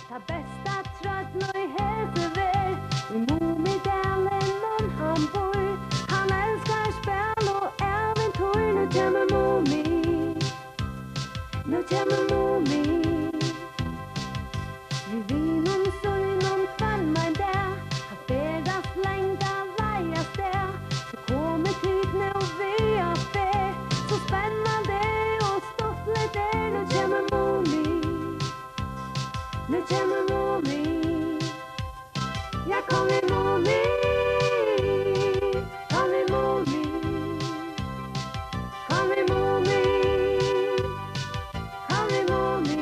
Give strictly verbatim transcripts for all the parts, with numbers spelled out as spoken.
Tað besta trøll í hesi verð, í Mumidalinum hann býr. Hann elskar spæl og ævintýr, nú kemur Mumi, nú kemur Mumi. Við vinum sínum hvønn ein dag, hann ferðast langa leið avstað. So komið tit nú við á ferð, so spennandi og stuttligt er, nú kemur Mumi. Nú kemur Mumi. Ja, kom við Mumi. Kom við Mumi. Kom við Mumi. Kom við Mumi.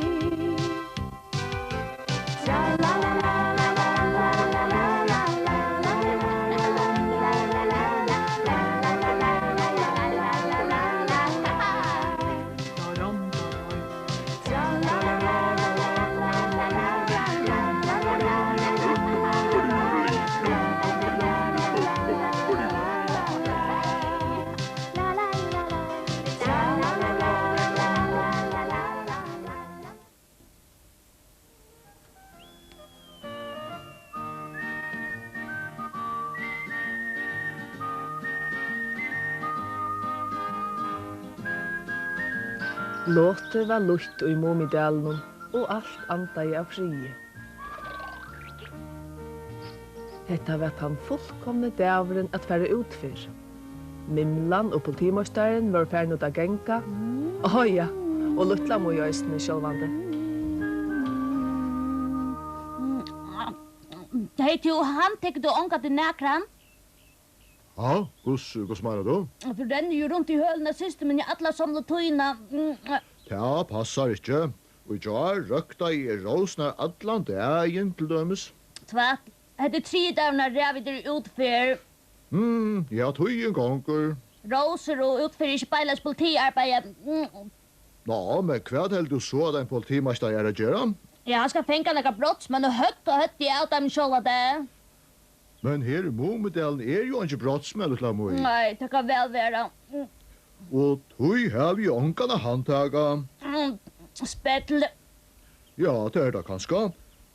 Tra la la la la la la la la la la. Lotið var lýtt í Mumidalinum, og alt andaði av friði. Hetta var tann fullkomni dagurin at fara útferð. Mimlan og politimeistarin vóru farin út at ganga. Áh, ja, og lítla Mý eisini, sjálvandi. Hey, tú, handtekur tú ongantíð nakran? Ha? Hvussu, hvussu meinar tú? Tú rennur jú runt í hølini á systur míni alla somlu tíðina. Mm. Tað passar ikki. Í gjár røktaði eg rósurnar allan dagin, til dømis. Tvætl, hetta er triði dagurin á rað, vit eru í útferð. Mm, ja, tíðin gongur. Rósur og útferð er ikki beinleiðis politiarbeiði. Mm. Ná, men hvat heldur tú so, at ein politimeistari er at gera? Ja, hann skal fanga nakrar brotsmenn og høgga høvdið av teimum sjálvandi. Men her í Mumidalinum eru jú eingir brotsmenn, lítla Mý. Nei, tað kann væl vera. Mm. Og tí havi eg ongan at handtaka. Mm, spell. Ja, tað er tað kanska.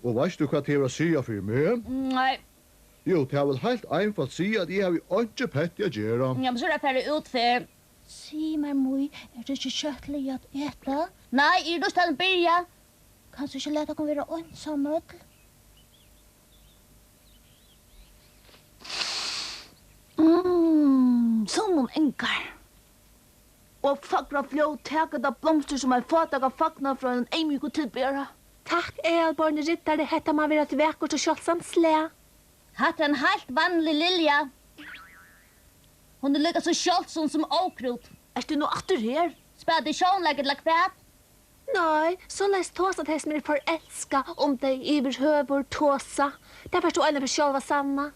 Og veitst tú, hvat tað hevur at siga fyri meg? Mm, nei. Jú, tað vil heilt einfalt siga, at eg havi einki petti at gera. Ja, men so er tað farið útferð. Sig mær, Mý, er tað ikki skjótt liðugt at eta? Nei, eg eri júst farin at byrja. Kanst tú ikki lata okkum vera einsamøll? Mm, sum um engar. Og fagra fljót taka tað blomstur, sum ein fátækur fagnar frá einum eyðmjúkum tilbiðara. Takk, æðalborni riddari, hetta má vera eitt vakurt og sjáldsamt slag. Hatta er ein heilt vanlig lilja. Hon er líka so sjáldsom sum ókrút. Ert tú nú aftur her? Spæla tit sjónleik ella hvat? Nei, soleiðis tosa tey, sum eru forelskað, um tey yvirhøvur tosa. Tað fært tú einaferð sjálv at sanna.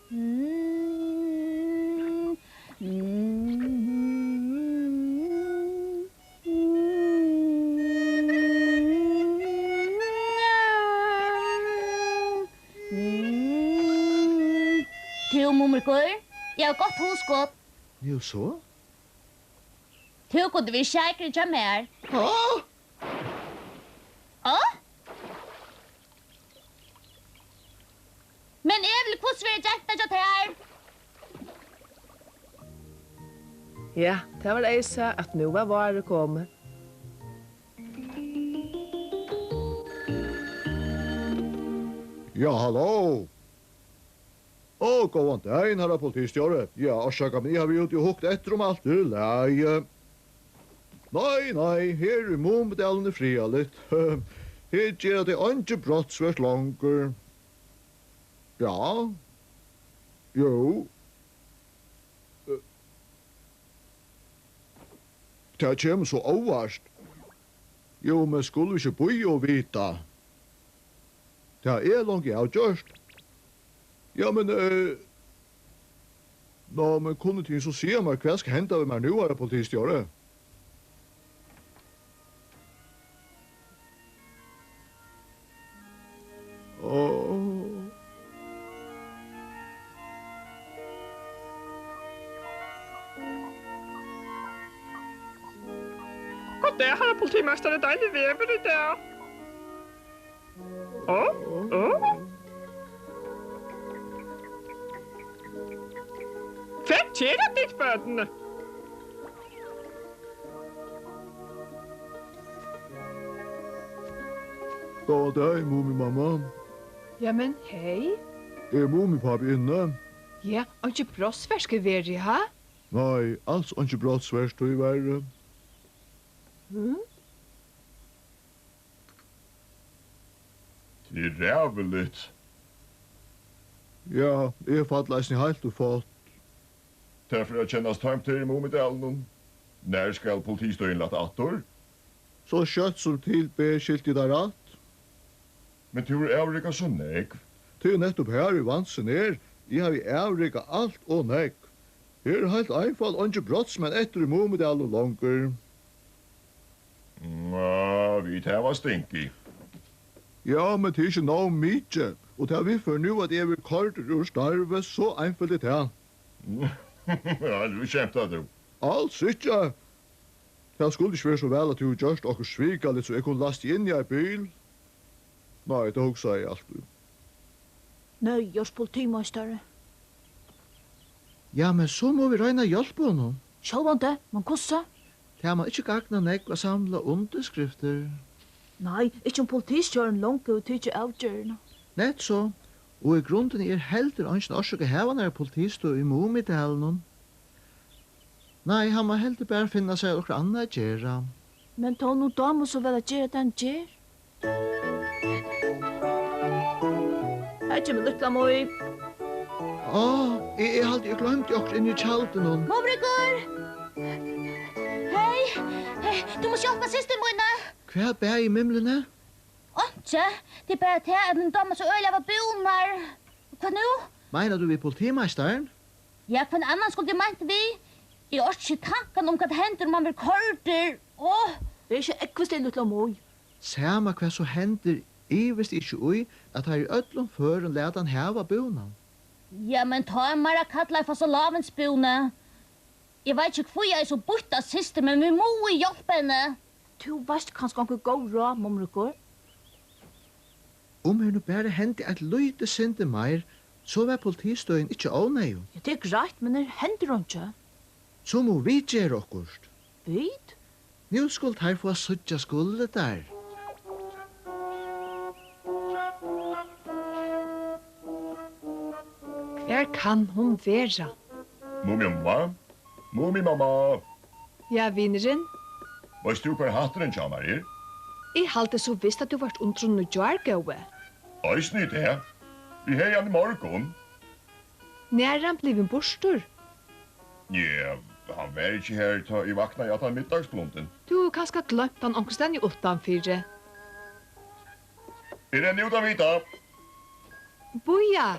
Mm. Mm. Tú, Mumrikur, eg havi gott hugskot. Jú, so? Tú kundi verið sjeikurin hjá mær. Há? Á? Men Evelyn, hvussu verður genta hjá tær? Ja, tað var eisini, at nú var várið komið. Ja, halló. Ó, góðan dagin, harra politistjóri. Ja, orsaka, men eg havi jú úti og hugt eftir, um alt er í lagi. Nei, nei, her í Mumidalinum er friðarligt. Her gera tey eingi brotsverk longur. Ja. Jú. Eh, tað kemur so óvart. Jú, men skulu vit ikki bíða og vita? Tað er longu avgjørt. Ja, men, eh, ná, men kunnu tygum so siga mær, hvat skal henda við mær nú, harra politistjóri? Áh. Góðan dag, harra politimeistari, deiligt veður í dag. Ó, ó. Hvat gera tit, børn? Góðan dag, Mumimamma. Jamen, hey. Er Mumipápi inni? Ja, einki brotsverk er verið, ha? Nei, als einki brotsverk, tíverri. Hm? Tað er ræðuligt. Ja, eg falli eisini heilt uppaftur. Tað fer at kennast tómt her í Mumidalinum. Nær skal politistøðin lata aftur? So skjótt sum til ber, skilti eg tað rætt. Men tú hevur avrikað so nógv. Tað er nettupp har, ið vansin er. Eg havi avrikað alt ov nógv. Her eru heilt einfalt eingin brotsmenn eftir í Mumidalinum longur. Ná, vit hava stinkið. Ja, men tað er ikki nóg mikið, og tað viðførir nú, at eg verði koyrdur úr starvi, so einfalt er tað. Ja, nú skemtar tú. Als ikki. Tað skuldi ikki verið so væl, at tú hevur gjørt okkurt svikaligt, so eg kundi last teg inn í ein bil. Nei, tað hugsaði eg altíð. Neyðars politimeistari. Ja, men so mugu vit royna at hjálpa honum. Sjálvandi, men hvussu? Tað man ikki gagna nógv at samla undirskriftir. Nei, ikki um politistjórin longu hevur tikið avgerðina. Nett so, og í grundini er heldur eingin orsøk at hava eina politistøð í Mumidalinum. Nei, hann má heldur bara finna sær okkurt annað at gera. Men tá honum dámar so væl at gera tað, hann ger. Her kemur lítla Mý. Á, eg, eg haldi, eg gloymdi okkurt inni í tjaldinum. Mumrikur! Hey, hey, tú mást hjálpa systur míni. Hvat bagir Mimluni? Einki, tað er bara tað, at honum dámar so øgiliga væl búnar. Hvat nú? Meinar tú við politimeistaran? Ja, hvønn annan skuldi eg meint við? Eg orki ikki tankan um, hvat hendir, um hann verður koyrdur. Áh! Ver ikki ógvuslig, lítla Mý. Sama hvat so hendir, ivist ikki í, at teir í øllum førum lata hann hava búnan. Ja, men tá er meira kallað fastelavnsbúni. Eg veit ikki, hví eg eri so býtt á systur, men vit mugu hjálpa henni. Tú veitst kanska onkur góð ráð, Mumrikur? Um her nú bara hendi eitt lítið sindur meir, so var politistøðin ikki óneyðug. Ja, tað er greitt, men her hendir einki. So mugu vit gera okkurt. Vit? Nú skulu teir fáa at síggja, skulu teir. Hvar kann hon vera? Mumimamma? Mumimamma! Ja, vinurin? Veitst tú, hvar hatturin hjá mær er? Eg haldi so vist, at tú vart undir honum í gjár, góði. Eisini í dag? Eg hevði hann í morgun. Nær er hann blivin burtur? Ja, hann var ikki her, tá eg vaknaði allan middagsblundin. Tú hevur kanska gloymt hann onkustaðni uttanfyri. Er hann út at vita? Bíða,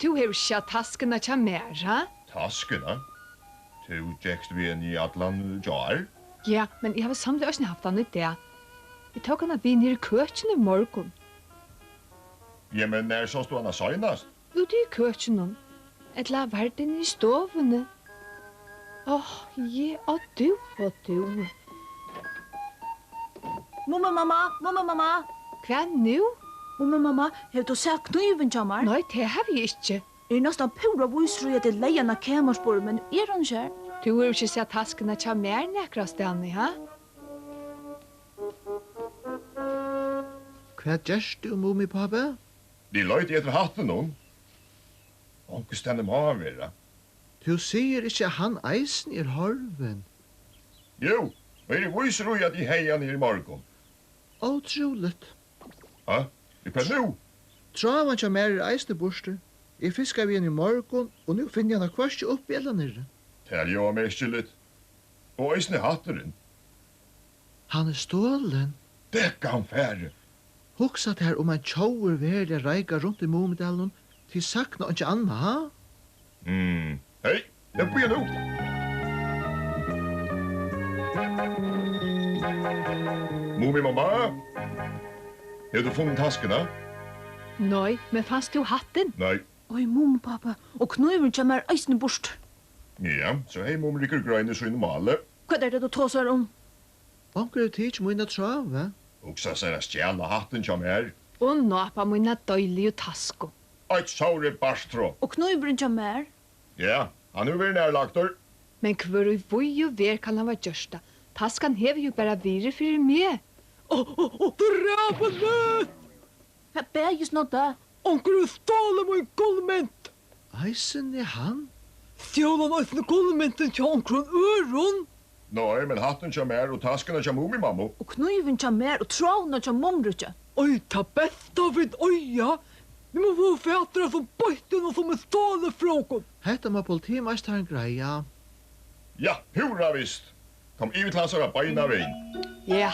tú hevur ikki sæð taskuna hjá mær, ha? Taskuna? Tú gekst við henni í allan gjár? Ja, men eg havi sanniliga eisini havt hana í dag. Eg tók hana við niður í køkini í morgun. Ja, men nær sást tú hana seinast? Úti í køkinum. Ella var tað inni í stovuni? Áh, ja, og tú, og tú. Mumimamma, Mumimamma. Hvat nú? Mumimamma, hevur tú sæð knívin hjá mær? Nei, tað havi eg ikki. Eg eri næstan púra vísur í, at eg legði hana á kamarsborðið, men er hon ikki her? Tú hevur ikki sæð taskuna hjá mær nakrastaðni, ha? Hvat gert tú, Mumipápi? Eg leiti eftir hattinum. Onkustaðni má hann vera. Tú sigur ikki, at hann eisini er horvin? Jú, og eg eri vísur í, at eg hevði hann her í morgun. Ótrúligt. Ha? Í hvat nú? Trávan hjá mær er eisini burtur. Eg fiskaði við henni í morgun, og nú finni eg hana hvørki uppi ella niðri. Tað ljóðar merkiligt. Og eisini hatturin. Hann er stolin. Dekka hann fari. Hugsa tær, um ein tjóvur veruliga reikar runt í Mumidalinum, tit sakna einki annað, ha? Mm. Hey, eg bíði nú. Mumimamma, hevur tú funnið taskuna? Nei, men fanst tú hattin? Nei. Oj, Mumipápi, og knívurin hjá mær eisini burtur. Ja, so hevði Mumrikur grein í sínum máli. Hvat er tað, tú tosar um? Onkur hevur tikið mína trávu. Hugsað sær at stjala hattin hjá mær. Og nápa mína deiligu tasku. Eitt sovorðið bartrá. Og knívurin hjá mær. Ja, hann hevur verið nærlagdur. Men hvør í víðu verð kann hava gjørt tað? Taskan hevur jú bara verið fyri meg. Ó, ó, ó, drepið! Hvat bagist nú tá? Onkur hevur stolið mín gullmynt! Eisini hann? Stjól hann eisini gullmyntin hjá onkrum øðrum? Nei, men hattin hjá mær og taskuna hjá Mumimammu. Og knívin hjá mær og tráðuna hjá Mumrikki. Oj, tað besta vit eiga! Vit mugu fáa fatur á hesum býttinum, sum er stolið frá okkum. Hetta má politimeistarin greiða. Ja, púra vist. Kom yvir til hansara beinanvegin. Ja.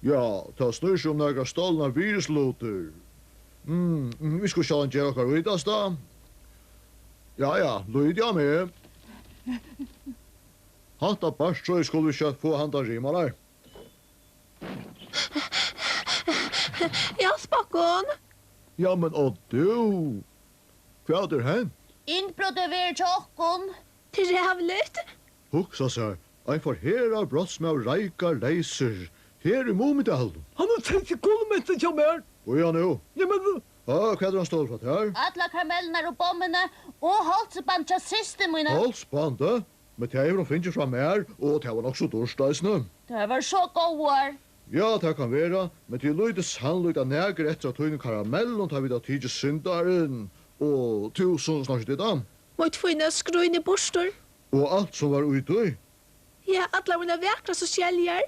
Ja, tað snýr seg um nakrar stolnar virðislutir. Mm, mm, vit skulu sjálvandi gera okkara ítasta. Ja, ja, lítið á meg. Hatta bartrøð skulu vit skjótt fáa handan rimarar. Hjálp okkum! Ja, men og tú, hvat er hent? Innbrot er verið hjá okkum. Tað er ræðuligt. Hugsa sær, ein forherðaður brotsmaður reikar leysur her í Mumidalinum. Hann hevur tikið gullmyntina hjá mær. Bíða nú. Ja, men... Ha, hvat er hann stolið frá tær? Allar karamellirnar og bommini og hálsband hjá systur míni. Hálsbandið? Men tað hevur hon fingið frá mær, og tað var nokk so dýrt eisini. Tær vóru so góðar. Ja, tað kann vera, men tað er lítið sannlíkt, at nakað er eftir av tínum karamellum, tá vit hava tikið syndaran, og tú sum snart tað. Mítt fína skrín er burtur. Og alt sum var í tí? Ja, allar mínar vakrastu skeljar.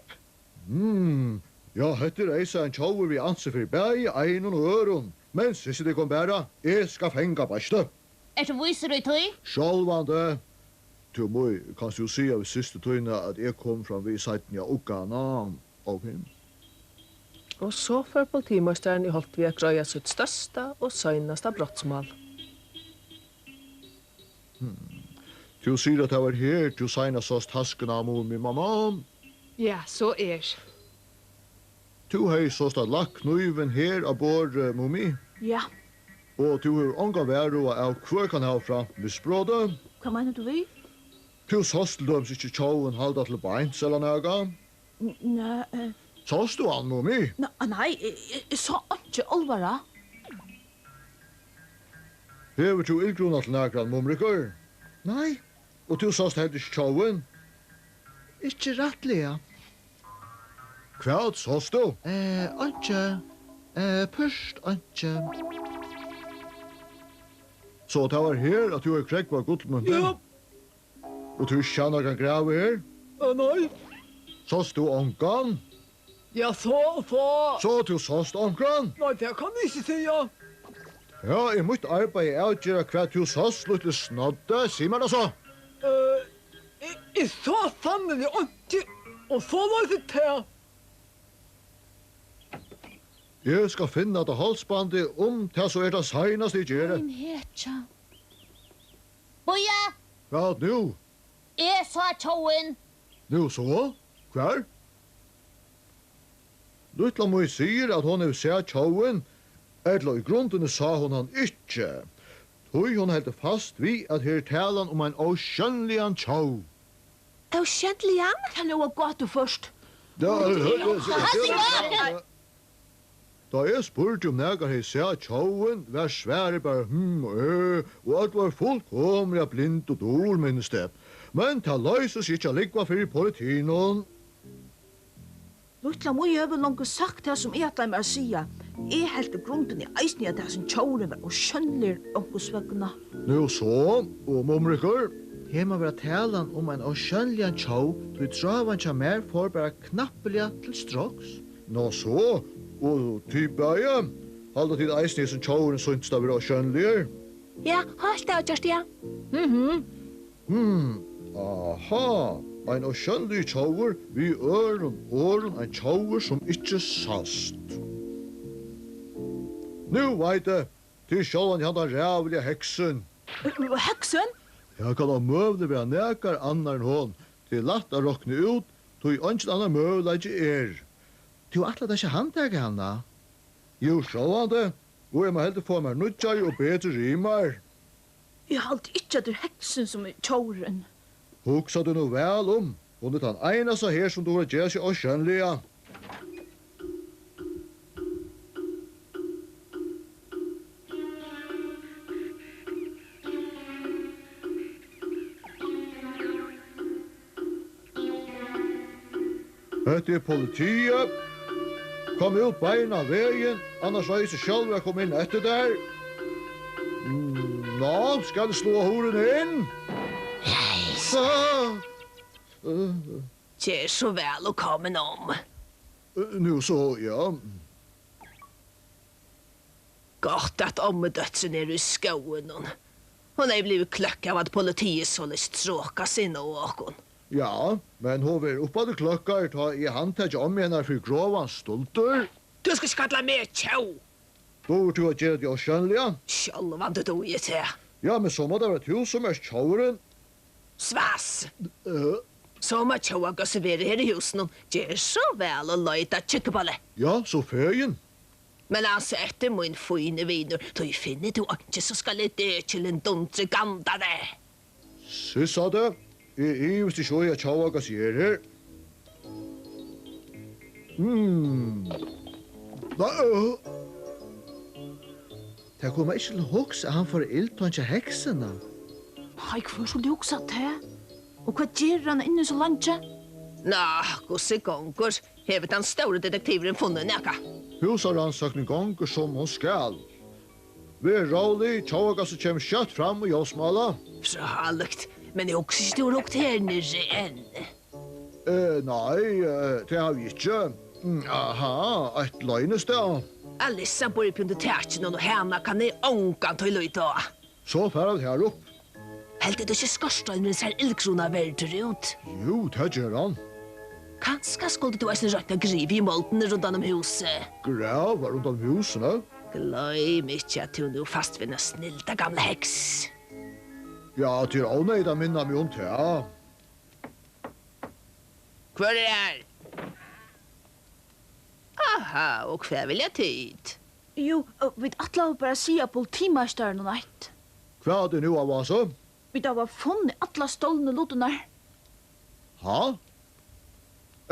Mm, ja, hetta er eisini ein tjóvur við ansi fyri bæði einum og øðrum. Men sissið tykkum bara, eg skal fanga beistið. Ert tú vísur í tí? Sjálvandi. Tú, Mý, kanst tú siga við systur tína, at eg komi fram við seinni á uggana? Ok. Og so fór politimeistarin í holt við at greiða sítt størsta og seinasta brotsmál. Hmm. Tú sigur, at tað var her, tú seinast sást taskuna á Mumimammu? Ja, so er. Tú hevði sostatt lagt knívin her á borðið, Mumi? Ja. Og tú hevur ongan varhuga av, hvør kann hava framt misbrotið? Hvat meinar tú við? Tú sást til dømis ikki tjóvin halda til beins ella nakað? N-, nei, eh. Sást tú hann, Mumi? N-, nei, eg, eg, eg sá einki álvara. Hevur tú illgruna til nakran, Mumrikur? Nei. Og tú sást heldur ikki tjóvin? Ikki rættiliga. Hvat sást tú? Eh, einki. Eh, púrt einki. So tað var her, at tú hevði krógvað gullmyntin? Ja. Og tú ikki sæð nakran grava her? Eh, nei. Sást tú ongan? Ja, so, so. So tú sást onkran? Nei, tað kann eg ikki siga. Ja, er mítt arbeiði at avgera, hvat tú sást, lítli snoddi? Sig mær tað so. Eh, eg, eg sá sanniliga einki, og soleiðis er tað. Eg skal finna hetta hálsbandið, um tað so er tað seinasta, eg geri. Mín hetja. Bíða! Hvat nú? Eg sá tjóvin. Nú so? Hvar? Lítla Mý sigur, at hon hevur sæð tjóvin, ella í grundini sá hon hann ikki, tí hon heldur fast við, at her er talan um ein ósjónligan tjóv. Ósjónligan? Tað ljóðar gátuført. Ja, Halt í gongd! Tá eg spurdi, um nakar hevði sæð tjóvin, var svarið bara hm og øh, og øll vóru fullkomiliga blind og dul, minnist eg. Men tað loysir seg ikki at lúgva fyri politinum. Lítla Mý hevur longu sagt tað, sum eg ætlaði mær at siga. Eg helt í grundini eisini, at hasin tjóvurin var ósjónligur onkursvegna. Nú so, og Mumrikur? Her má vera talan um ein ósjónligan tjóv, tí tráðan hjá mær fór bara knappliga til stroks. Ná so, og tit bæði? Halda tit eisini, hesin tjóvurin sýntist at vera ósjónligur? Ja, heilt avgjørt, ja. Mhm. Hmm, aha, ein ósjónligur tjóvur, við øðrum orðum ein tjóvur, sum ikki sæst. Nú veit eg, tað er sjálvandi handan ræðuliga heksin. Heksin? Ja, kann tað møguliga vera nakar annar enn hon? Tað er lætt at rokna út, tí eingin annar møguleiki er. Tú ætlar tær ikki at handtaka hana? Jú, sjálvandi, og eg má heldur fáa mær nýggjar og betri rimar. Eg haldi ikki, at tað er heksin, sum er tjóvurin. Hugsa teg nú væl um. Hon er tann einasta her, sum dugir at gera seg ósjónliga. Hetta er politiið. Kom út beinan vegin, annars reiðir seg sjálvur at koma inn eftir tær. Mm, ná, skal eg sláa hurðina inn? Leys. Ah, eh. Ger so væl og kom inn um. Eh, nú so, ja. Gott, at ommudóttirin er í skóginum. Hon er blivin kløkk av, at politiið soleiðis strokar seg inn á okkum. Ja, men hon verður uppaftur kløkkari, tá eg handtaki ommu hennara fyri grovan stuldur. Tú skalt ikki kalla meg tjóv! Dugir tú at gera teg ósjónliga? Sjálvandi dugi eg tað. Ja, men so má tað vera tú, sum ert tjóvurin. Svass! Eh. So má tjóvagóssið vera her í húsinum. Ger so væl og leita, Tjúkkuballi. Ja, so fegin. Men altso eftir, mín fíni vinur, tí finnur tú einki, so skal eg dekilin dundri ganda teg. Sissata, eg ivist ikki í, at tjóvagóssið er her. Hmm. Nei, øh. Tað kom mær ikki til hugs, at hann fór at illtongja heksina. Nei, hvør skuldi hugsað tað? Og hvat ger hann inni so leingi? Ná, hvussu gongur? Hevur tann stóri detektivurin funnið nakað? Húsarannsóknin gongur, sum hon skal. Ver rólig, tjóvagóssið kemur skjótt fram í ljósmála. Frálíkt, men eg hugsi ikki, tú hevur hugt her niðri enn. Eh, nei, eh, tað havi eg ikki. Mm, aha, eitt loynistað. Alissa býr uppi undir takinum, og hana kann eg ongantíð líta á. So fara vit har upp. Heldur tú ikki, skorsteinurin sær illgrunaverdur út? Jú, tað ger hann. Kanska skuldi tú eisini roynt at grivið í moldini rundan um húsið. Grava rundan um húsini? Gloym ikki, at tú nú fært við eina snilda gamla heks. Ja, tað er óneyðugt at minna meg um tað. Hvør er har? Aha, og hvat vilja tit? Jú, ø, vit ætlaðu bara at siga politimeistaranum eitt. Hvat er nú, Avasa? Vit hava funnið allar stolnu lutirnar. Ha?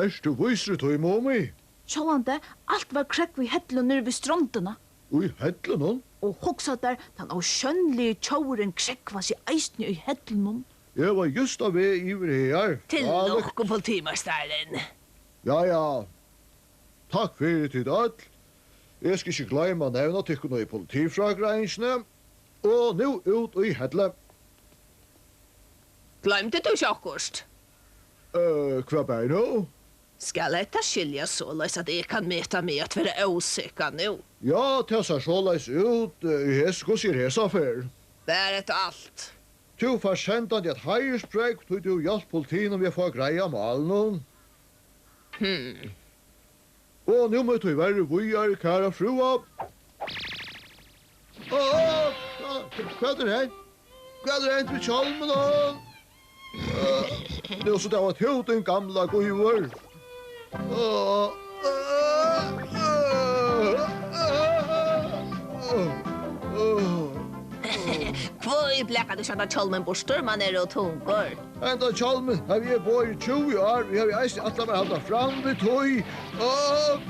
Ert tú vísur í tí, Mumi? Sjálvandi, alt var krógvað í hellunum niðri við strondina. Í hellunum? Og hugsa tær, tann ósjónligi tjóvurin krógvar seg eisini í hellunum. Eg var júst á veg yvir hagar. Til lukku, politimeistarin. Ja, ja. Takk fyri tit øll. Eg skal ikki gloyma at nevna tykkum í politifrágreiðingini. Og nú út í hellið. Gloymdi tú ikki okkurt? Eh, hvat ber nú? Skal hetta skiljast soleiðis, at eg kann meta meg at vera óseka nú? Ja, tað sær soleiðis út, eh, hes-, hvussu er hesa ferð? Ber hetta alt? Tú fært sendandi eitt heiðursprógv, tí tú hjalp politinum við at fáa greið á málinum. Hmm. Og nú má eg tíverri víðari, kæra frúa. Á, á, á, hvat er hent? Hvat er hent við hjálminum? Á, nú so tað var tú, tín gamla gívur. Á, á, á, á, á, á. Hví blakar tú ikki handan hjálmin burtur, man er ov tungur? Henda hjálmin havi eg borið í tjúgu ár, og eg havi eisini ætlað mær at halda fram við tí. Á,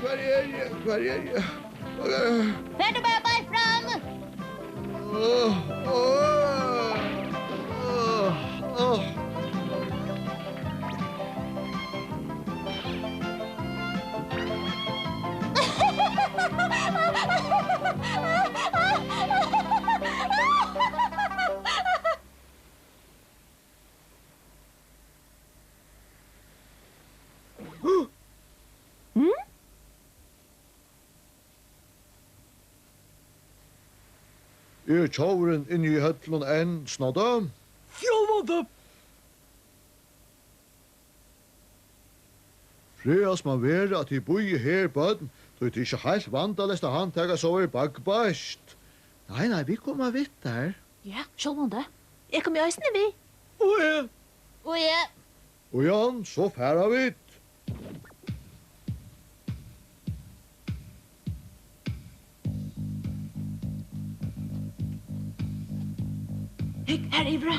hvar eri eg? Hvar eri eg? Hvar eri eg? Fer tú bara beint fram? Á, á, á, á. Er tjóvurin inni í hellunum enn, Snodda? Sjálvandi. Frægast man vera, at tit bíða her, børn, tí tað er ikki heilt vandaleyst at handtaka sovorðið baggbeitt. Nei, nei, vit koma við tær. Ja, sjálvandi. Eg komi eisini við. Og eg. Og eg. Og Jan, so fara vit. Hygg, har yviri.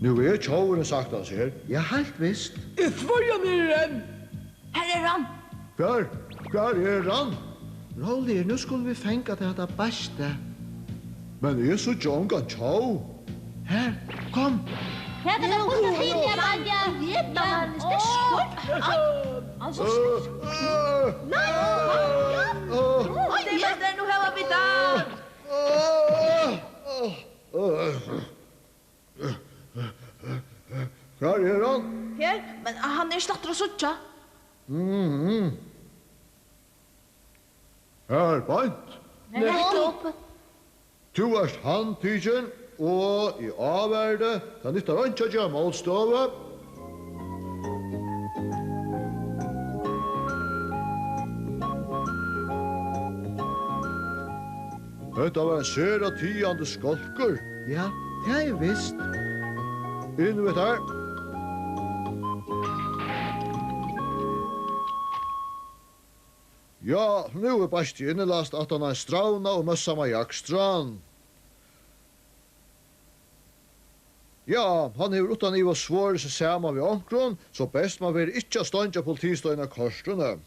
Nú er tjóvurin saktans her. Ja, heilt vist. Eg svørji, hann er her enn. Har er hann. Hvar? Hvar er hann? Róligur, nú skulu vit fanga tað hatta beistið. Men eg síggi ongan tjóv. Her, kom. Hetta er burtur, Silja, Silja. Jeppa, hann er sterkur. Á, hann er so sterkur. Nei, ja. Oj, ja, nú hava vit tað. Hvar er hann? Her, men hann er ikki lættur at síggja. Mhm. Her beint. Nettupp. Tú ert handtikin, og eg ávari teg. Tað nyttar einki at gera mótstøðu. Hetta var ein sera tigandi skálkur. Ja, tað er vist. Inn við tær. Ja, nú er beistið innilæst aftan á ein strævna og møðsama jakstrað. Ja, hann hevur uttan iva svorið seg saman við onkrum, so best man vera ikki at steingja politistøðina kortini.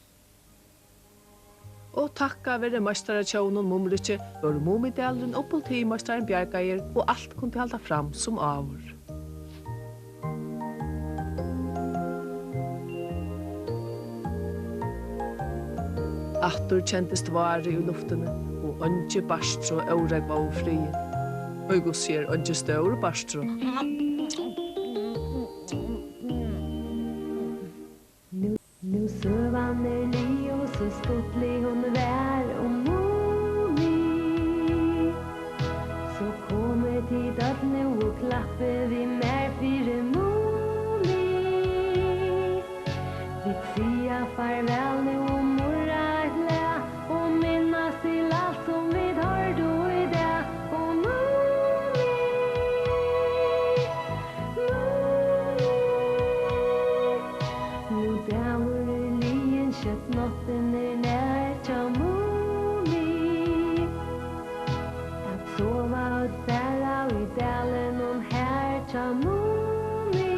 Og takkað veri meistaratjóvunum Mumriki, vóru Mumidalurin og politimeistarin bjargaðir, og alt kundi halda fram sum áður. Aftur kendist várið í luftini, og eingin bartrøð órógvaðu friðin. Í hvussu er eingin stór bartrøð? Nú, nú søgan er liðug, so stuttlig hon var um Mumi. So komið tit øll nú og klappið við mær fyri Mumi. Vit siga farvæl nú og murra eitt lag og minnast til alt sum vit hoyrdu í dag. Og Mumi, Mumi, nú dagur er liðin, skjótt náttin er nær hjá Mumi. At sova øll bara í dalinum har hjá Mumi.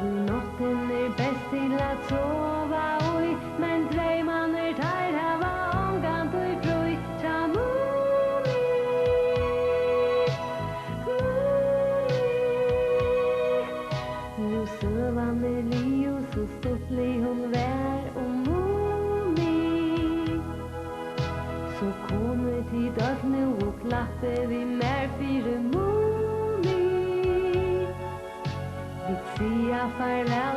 Tí náttin er best til at sova í, men dreymarnir, teir hava ongantíð frí hjá Mumi. Mumi. Nú søgan er liðug, so stuttlig hon var um Mumi. So komið tit øll nú og klappið við mær fyri Mumi. Vit siga farvæl